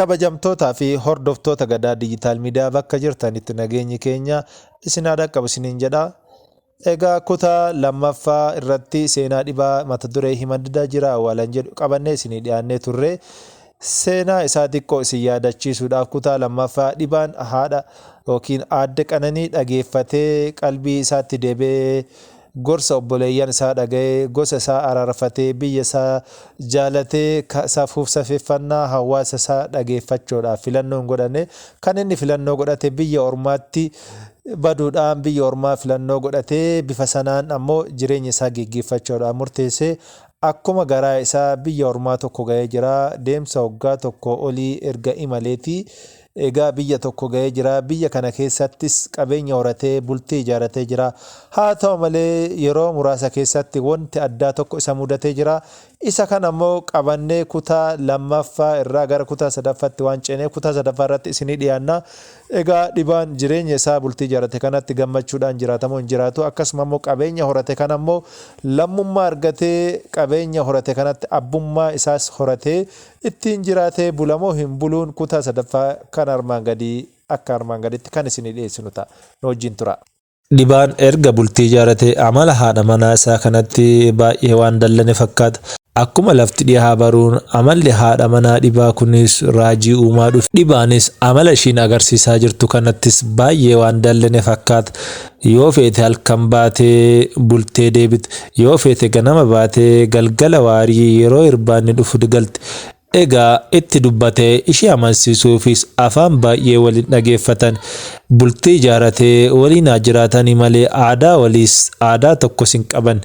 Kabajamtootaa fi hordoftoota Gadaa Digital Media bakka jirtanitti nageenyi keenya isin haa dhaqqabu isiniin jedha. Egaa kutaa lammaffaa irratti seenaa dhibaa mata duree himan didaa jira awwaalan jedhu qabannee isinii dhiyaannee turre. Seenaa isaa xiqqoo isin yaadachiisuudhaaf kutaa lammaffaa dhibaan haadha yookiin aadde Qananii dhageeffatee qalbii isaatti deebi'ee gorsa obboleeyyan isaa dhaga'ee, gosa isaa araarfatee, biyya isaa jaalatee, safuuf safeeffannaa hawaasa isaa dhageeffachuudhaaf filannoo hin godhanne. Kan inni filannoo godhate biyya ormaatti baduudhaan biyya ormaa filannoo godhatee bifa sanaan ammoo jireenya isaa geggeeffachuudhaaf murteesse. Akkuma garaa isaa biyya ormaa tokko ga'ee jira. Deemsa waggaa tokkoo olii erga imaleeti Egaa biyya tokko ga'ee jira. Biyya kana keessattis qabeenya horatee bultii ijaaratee jira. Haa ta'u malee yeroo muraasa keessatti wanti addaa tokko isa mudatee jira. Isa kana immoo qabannee kutaa lammaffaa irraa gara kutaa sadaffaatti waan ceeneef kutaa sadaffaa irratti isinii dhiyaanna. Egaa dhibaan jireenya isaa bultii ijaarate kanatti gammachuudhaan jiraata moo hin jiraatu? Akkasuma immoo qabeenya horate kana immoo lammummaa argatee qabeenya horate kanatti abbummaa isaas horatee Ittiin jiraatee bula moo hin buluun kutaa sadaffaa kan armaan gadii akka armaan gaditti kan isinii dhiyeessinu ta'a. Nu wajjin turaa. Dhibaan erga bultii ijaaratee amala haadha manaa isaa kanatti baay'ee waan dallane fakkaata. Akkuma lafti dhihaa baruun amalli haadha manaa Dhibaa kunis raajii uumaa dhufe. Dhibaanis amala ishiin agarsiisaa jirtu kanattis baay'ee waan dallane fakkaata. Yoo feete halkan baatee bultee deebite. Yoo feete ganama baatee galgala waarii yeroo irbaanni dhufu galti. Egaa itti dubbatee ishee amansiisuufis afaan baay'ee wal hin dhageeffatan. Bultii ijaaratee waliin haa jiraatanii malee aadaa waliis aadaa tokkos hin qaban.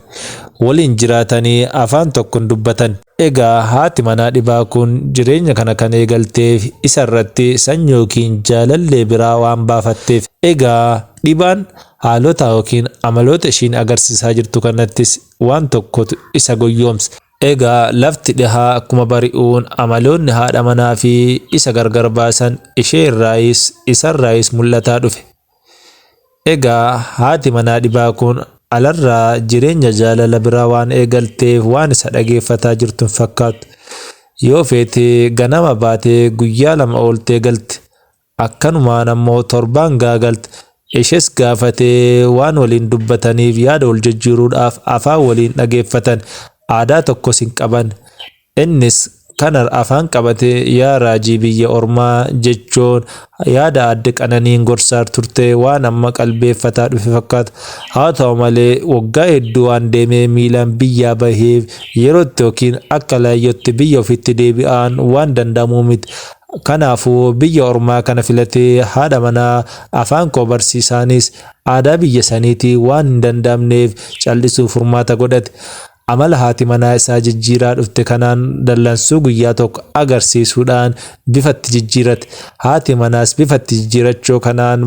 Waliin jiraatanii afaan tokko hin dubbatan. Egaa haati manaa dhibaa kun jireenya kana kan eegalteef isa irratti sanyii yookiin jaalallee biraa waan baafatteef. Egaa dhibaan haalota yookiin amaloota ishiin agarsiisaa jirtu kanattis waan tokkotu isa goyyoomsa. Egaa lafti dhihaa akkuma bari'uun amaloonni haadha manaa fi isa gargar baasan ishee irraayis isarraayis mul'ataa dhufe. Egaa haati manaa dhibaa kun alarraa jireenya jaalala biraa waan eegalteef waan isa dhageeffataa jirtu hin fakkaatu. Yoo feete ganama baatee guyyaa 2 ooltee galti. Akkanumaan ammoo torbaan gaha galti. Ishees gaafatee waan waliin dubbataniif yaada wal jijjiiruudhaaf afaan waliin dhageeffatan. Aadaa tokkos hin qaban. Innis kana afaan qabatee yaa raajii biyya ormaa jechuun yaada aadde Qananiin gorsaar turte waan amma qalbeeffataa dhufe fakkaata. Haa ta'u malee waggaa hedduu waan deemee miilaan biyyaa baheef yerootti yookiin akka laayyootti biyya ofiitti deebi'aan waan danda'amuu miti. Kanaafuu biyya ormaa kana filatee haadha manaa afaan koo barsiisaanis aadaa biyya saniitii waan hin danda'amneef cal'isuu furmaata godhate. Amala haati manaa isaa jijjiiraa dhufte kanaan dallansuu guyyaa tokko agarsiisuudhaan bifa itti jijjiirate. Haati manaas bifa itti jijjiirachuu kanaan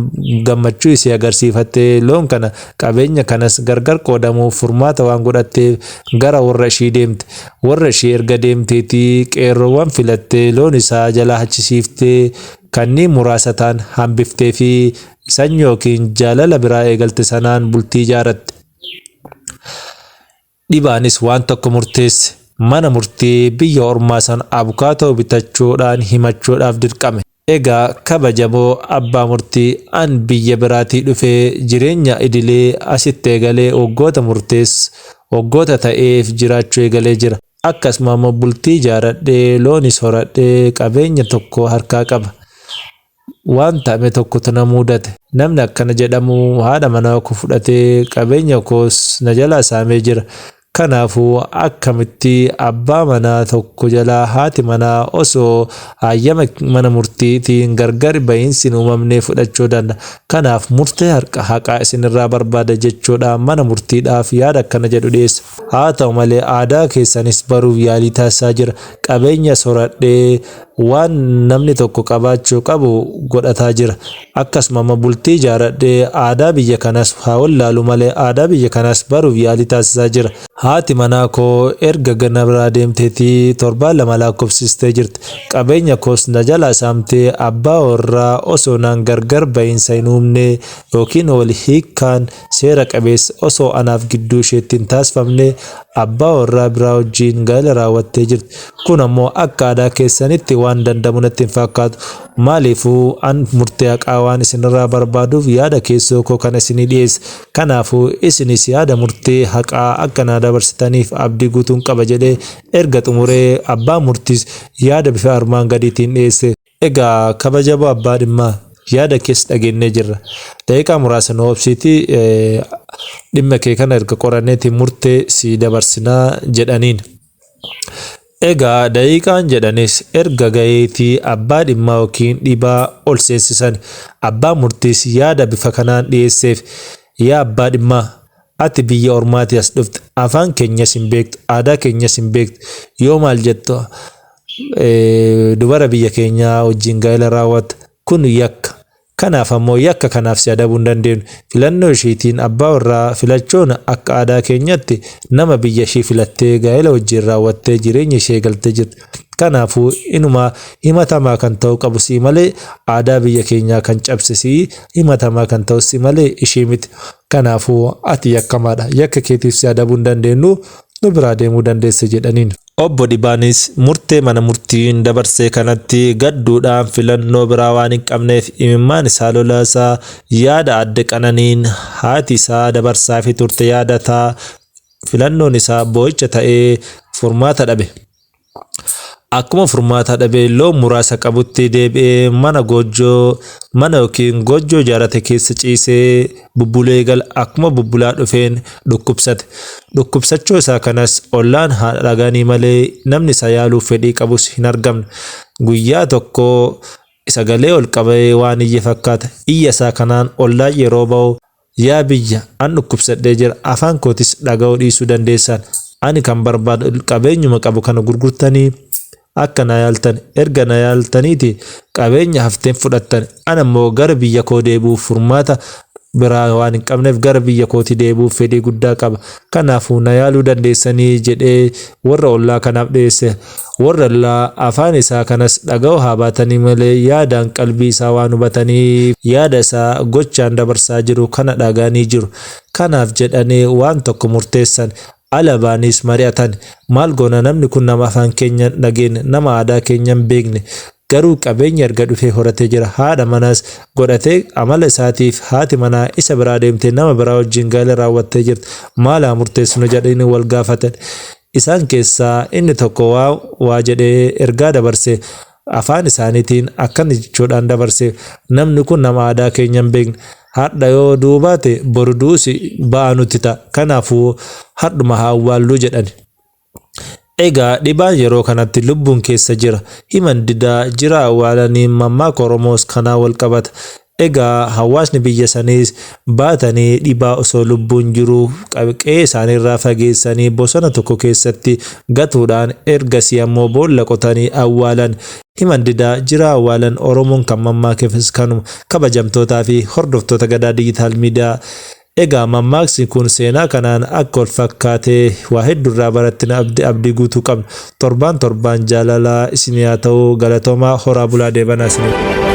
gammachuu isii agarsiifattee loon kana qabeenya kanas gargar qoodamuuf furmaata waan godhatteef gara warra ishii deemte. Warra ishii erga deemteetii qeerroowwan filattee loon isaa jalaa hachisiiftee kanneen muraasa ta'an hambifteefii sanyii yookiin jaalala biraa eegalte sanaan bultii ijaaratte. Dhibaanis waan tokko murteesse. Mana murtii biyya ormaa sana abukaatoo bitachuudhaan himachuudhaaf dirqame. Egaa kabajamoo abbaa murtii an biyya biraatii dhufee jireenya idilee asitti eegalee waggoota murteess waggoota ta'eef jiraachuu eegalee jira. Akkasuma ammoo bultii ijaaradhee loonis horadhee qabeenya tokko harkaa qaba. Waan ta'me tokkotu na muudate. Namni akkana jedhamu haadha manaa koo fudhatee qabeenya koos na jalaa saamee jira. Kanaafuu akkamitti abbaa manaa tokko jalaa haati manaa osoo hayyama mana murtiitiin gargar bahiinsi hin uumamne fudhachuu danda'a. Kanaaf murtee harka haqaa isinirraa barbaada jechuudhaan mana murtiidhaaf yaada akkana jedhu dhiyeessa. Haa ta'u malee aadaa keessanis baruuf yaalii taasisaa jira. Qabeenyas horadhee waan namni tokko qabaachuu qabu godhataa jira. Akkasuma immoo bultii ijaaradhee aadaa biyya kanas haa wallaalu malee aadaa biyya kanaas baruuf yaalii taasisaa jira. Haati manaa koo erga na biraa deemteetii torbaan 2 laakkofsistee jirti. Qabeenya koos na jalaa saamtee abbaa warraa osoo naan gargar bahiinsa hin uumne yookiin wal hiikkaan seera qabeessa osoo anaaf gidduu isheetti hin taasifamne abbaa warraa biraa wajjin gaa'ela raawwattee jirti. Kun ammoo akka aadaa keessanitti waan. waan danda'amu natti hin fakkaatu. Maaliifuu an murtee haqaa waan isinirraa barbaaduuf yaada keessoo koo kana isinii dhiyeesse. Kanaafuu isinis yaada murtee haqaa akka naa dabarsitaniif abdii guutuun qaba jedhee erga xumuree abbaan murtiis yaada bifa armaan gadiitiin dhiyeesse. Egaa kabajamoo abbaa dhimmaa yaada kees dhageennee jirra. Daqiiqaa muraasa nu obsiitii dhimma kee kana erga qoranneetiin murtee sii dabarsinaa jedhaniin. Egaa daqiiqaan jedhanis erga gaheetii abbaa dhimmaa yookiin dhibaa ol seensisan. Abbaan murtiis yaada bifa kanaan dhiyeesseef. Yaa abbaa dhimmaa, ati biyya ormaatii as dhufte, afaan keenyas hin beektu, aadaa keenyas hin beektu, yoo maal jettu dubara biyya keenyaa wajjin gaa'ela raawwatta, kun yakka. Kanaaf ammoo yakka kanaaf si adabuu hin dandeenyu. Filannoo ishiitiin abbaa warraa filachuun akka aadaa keenyatti nama biyya ishii filattee gaa'ela wajjin raawwattee jireenya ishee eegaltee jirti. Kanaafuu inumaa himatamaa kan ta'uu qabu sii malee aadaa biyya keenyaa kan cabse sii himatamaa kan ta'u si malee ishii miti. Kanaafuu ati yakkamaadha. Yakka keetiif si adabuu hin dandeenyu nu biraa deemuu dandeessa jedhaniin. Obbo Dhibaanis murtee mana murtiin dabarsee kanatti gadduudhaan filannoo biraa waan hin qabneef imimmaan isaa lolaasaa yaada Aadde Qananiin haati isaa dabarsaafii turte yaadataa filannoon isaa boo'icha ta'ee furmaata dhabe. Akkuma furmaata dhabee loon muraasa qabutti deebi'ee mana goojjoo mana yookiin goojjoo ijaarate keessa ciisee bubbulee gala. Akkuma bubbulaa dhufeen dhukkubsate. Dhukkubsachuu isaa kanas ollaan haa dhaga'anii malee namni isa yaaluuf fedhii qabus hin argamne. Guyyaa tokko sagalee ol qabee waan iyye fakkaata. Iyya isaa kanaan ollaan yeroo ba'u Yaa biyya, an dhukkubsadhee jira, afaan kootis dhaga'uu dhiisuu dandeessaan. Ani kan barbaadu qabeenyuma qabu kana gurgurtanii akka na yaaltan, erga na yaaltaniiti qabeenya hafteen fudhattan. Ani ammoo gara biyya koo deebi'uuf furmaata biraa waan hin qabneef gara biyya kootii deebi'uuf fedhii guddaa qaba. Kanaafuu na yaaluu dandeessanii jedhee warra ollaa kanaaf dhiyeesse. Warri ollaa afaan isaa kanas dhaga'uu haa baatanii malee yaadaan qalbii isaa waan hubataniif yaada isaa gochaan dabarsaa jiru kana dhaga'anii jiru. Kanaaf jedhanii waan tokko murteessan. Ala ba'aniis mari'atan. Maal goona namni kun nama afaan keenya hin dhageenne, nama aadaa keenya hin beekne. Garuu qabeenya erga dhufee horatee jira. Haadha manaas godhatee amala isaatiif haati manaa isa biraa deemtee nama biraa wajjin gaa'ela raawwattee jirti. Maal haa murteessinu jedhanii wal gaafatan. Isaan keessaa inni tokko waa waa jedhee ergaa dabarse. Afaan isaaniitiin akkana jechuudhaan dabarse. Namni kun nama aadaa keenya hin beekne. Hardha yoo du'uu baate boru du'us ba'aa nutti ta'a. Kanaafuu hardhuma haa awwaalluu jedhani. Egaa dhibaan yeroo kanatti lubbuun keessa jira. Himan didaa jiraa awwaalaniin mammaaka Oromoos kanaan wal qabata. Egaa hawaasni biyya saniis baatanii dhibaa osoo lubbuun jiruu qe'ee isaaniirraa fageessanii bosona tokko keessatti gatuudhaan ergasii ammoo boolla qotanii awwaalan. Himan didaa jiraa awwaalan Oromoon kan mammaakeefis kanuma. Kabajamtootaafi hordoftoota Gadaa Digital Media Egaa mammaaksi kun seenaa kanaan akka wal fakkaatee waa heddu irraa barattina abdi abdii guutuu qabna. Torbaan torbaan jaalalaa isinii haa ta'u galatoomaa horaa bulaa deebanaa isiniin.